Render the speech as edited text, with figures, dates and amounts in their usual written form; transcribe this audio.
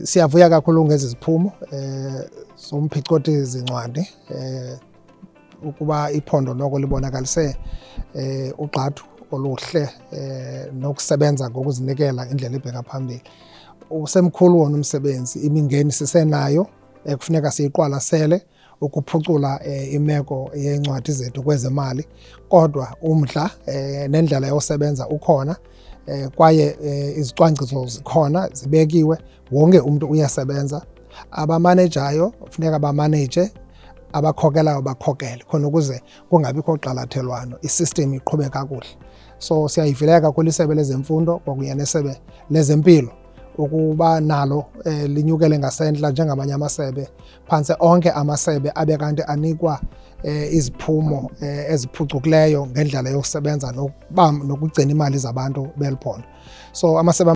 Siyavuya kakhulu ngezi ziphumo zomphicothi zincwadi ukuba iphondo noko libonakalise ugxathu oluhle nokusebenza ngokuzinikela indlela ebheka phambili. Usemkhulu wona umsebenzi, imingeni sisenayo ekufuneka siyiqwalasele ukuphucula imeko yeencwadi zethu kwezemali, kodwa umdla nendlela yosebenza ukhona kwaye izicwangciso zikhona zibekiwe, wonke umntu uyasebenza. Abamanejayo funeka bamaneje, abakhokelayo bakhokele khona ukuze kungabikho gxalathelwano, i-system iqhube kakuhle. So siyayivulela kakhulu isebe lezemfundo kwakunye nesebe lezempilo ukuba nalo linyukele ngasentla njengamanye amasebe. Phantse onke amasebe abe kanti anikwa iziphumo eziphucukileyo ngendlela yokusebenza nokugcina imali zabantu beli phondo. So amasebe